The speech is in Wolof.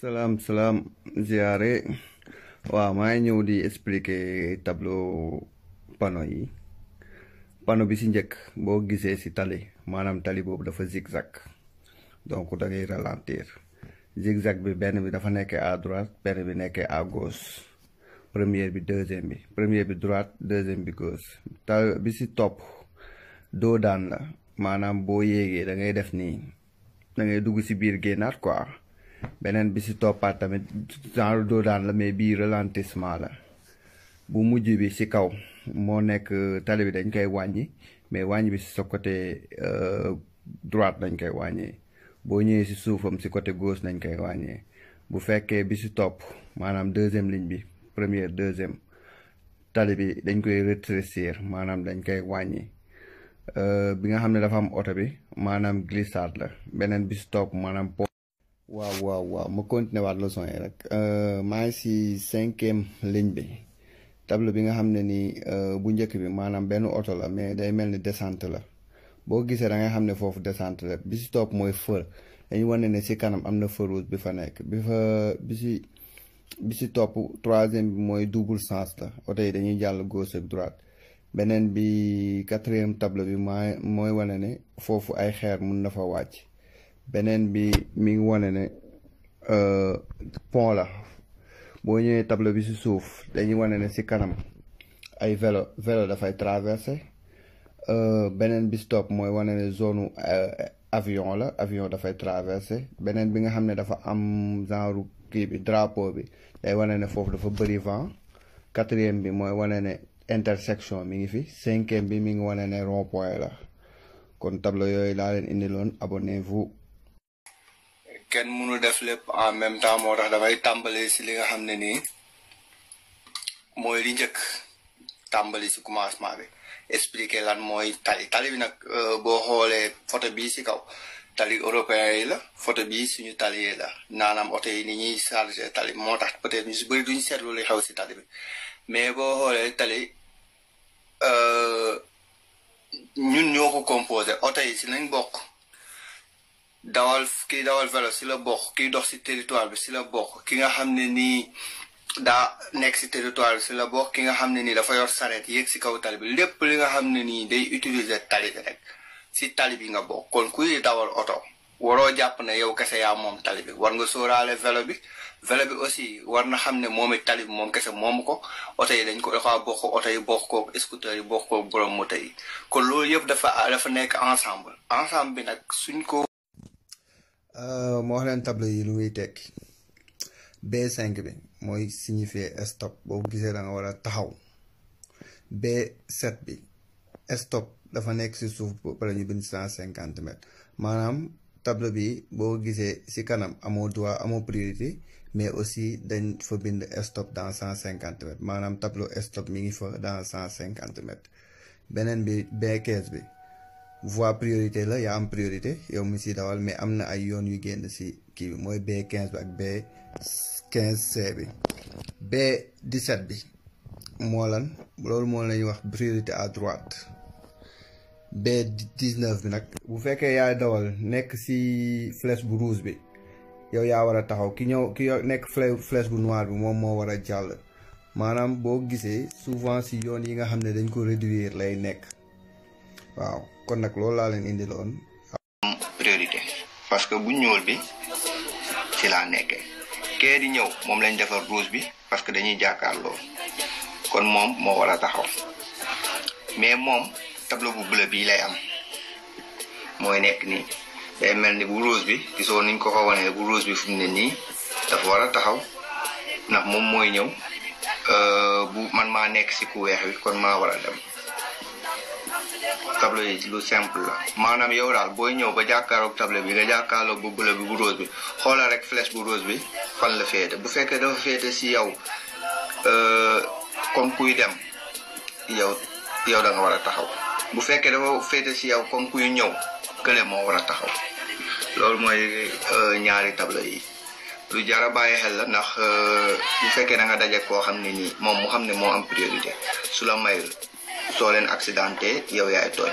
Salam salam ziare waaw maa ngi ñëw di expliquer tableau panneau yi panneau bi ci njëkk boo gisee ci tali maanaam tali boobu dafa zigzag donc da ngay ralentir zigzag bi benn bi dafa nekkee à droite benn bi nekkee à gauche première bi deuxième bi première bi droite deuxième bi gauche ta bi ci topp doo daan la maanaam boo yéegee da ngay def nii da ngay dugg ci biir génnaat quoi beneen bi ci toppaat tamit genre doo daan la mais bii ralentissement la bu mujj bi ci kaw moo nekk tali bi dañ koy wàññi mais wàññi bi ci sa côté droite dañ koy wàññee boo ñëwee ci suufam ci côté gauche nañ koy wàññee bu fekkee bi ci topp maanaam deuxième ligne bi première deuxième tali bi dañ koy rétrécir maanaam dañ koy wàññi bi nga xam ne dafa am oto bi maanaam glissade la beneen bi ci topp maanaam waaw ma continuer waat leçon yi rek maa ngi ci 5e ligne bi tableau bi nga xam ne nii bu njëkk bi maanaam benn oto la mais day mel ni descente la boo gisee da ngay xam ne foofu descente la bi ci topp mooy feu dañu wane ne ci kanam am na feu rouge bi fa nekk bi ci topp troisième bi mooy double sens la oto yi dañuy jàll gauche ak droite beneen bi 4e tableau bi mooy wane ne foofu ay xeer mun na fa wàcc beneen bi mi ngi wane ne pont la boo ñëwee tableau bi ci suuf dañuy wane ne ci kanam ay vélo dafay traversé beneen bi stop mooy wane ne zone avion la avion dafay traversé beneen bi nga xam ne dafa am genre kii bi drapeau bi day wane ne foofu dafa bëri vent 4e bi mooy wane ne intersection mi ngi fi 5e bi mi ngi wane ne rond point la kon tableau yooyu laa leen indiloon abonnez-vous. kenn mënu def lépp en même temps moo tax dafay tàmbali si li nga xam ne nii mooy li njëkk tàmbali si commencement bi expliquer lan mooy tali bi nag boo xoolee photo bii si kaw tali européen yi la photo bii suñu tali yi la naanaam oto yi ni ñuy chargé tali moo tax peut-être ñu si bëri duñu seetlu li xew si tali bi mais boo xoolee tali ñun ñoo ko composé oto yi si lañ bokk kii dawal vélo si la bokk kii dox si territoire bi si la bokk ki nga xam ne nii daa nekk si territoire bi si la bokk ki nga xam ne nii dafa yor sareet yéeg si kaw tali bi lépp li nga xam ne nii day utiliser tali bi rek si tali bi nga bokk kon kuy dawal oto waroo jàpp ne yow kese yaa moom tali bi war nga sóoraale vélo bi aussi war na xam ne moom it tali bi moom kese moomu ko oto yi dañ ko dafa bokk oto yi bokk ko scooter yi bokk ko borom moto yi kon loolu yëpp dafa nekk ensemble bi nag suñ ko moo wax leen tableau yi lu muy tekki B5 bi mooy signifier stop boo gisee da nga war a taxaw B7 bi stop dafa nekk ci suuf ba pare ñu bind 150 mètres maanaam tableau bi boo gisee ci kanam amoo droit amoo priorité mais aussi dañ fa bind stop dans 150 mètres maanaam tableau stop mi ngi fa dans 150 mètres beneen bi B15 bi voie priorité la yaa am priorité yow mi si dawal mais am na ay yoon yu génn si kii bi mooy B15 bi ak B15C bi B17 bi moo lan loolu moo lañuy wax priorité à droite B19 bi nag bu fekkee yaay dawal nekk si flèche bu rouge bi yow yaa war a taxaw ki nekk flèche bu noir bi moom moo war a jàll maanaam boo gisee souvent si yoon yi nga xam ne dañ ko réduire lay nekk waaw kon nag loolu laa leen indi loon priorité parce que bu ñuul bi ci laa nekkee kee di ñëw moom lañ defar rouge bi parce que dañuy jàkkaarloo kon moom moo war a taxaw mais moom tableau bu bleu bii lay am mooy nekk nii day mel ni bu rouge bi gisoo niñ ko wanee bu rouge bi fu mu ne nii dafa war a taxaw ndax moom mooy ñëw bu man maa nekk si ku weex bi kon maa war a dem tableau yi lu simple la maanaam yow daal booy ñëw ba jàkkaaroog tableau bi nga jàkkaarloog bu bleu bi bu rose bi xoolal rek flèche bu rose bi fan la féete bu fekkee dafa féete si yow comme kuy dem yow da nga war a taxaw bu fekkee dafa féete si yow comme kuy ñëw kële moo war a taxaw loolu mooy ñaari tableau yi lu jar a bàyyi xel la ndax bu fekkee da nga daje koo xam ne nii moom mu xam ne moo am priorité su la mayul soo leen accidenté yow yaay tooñ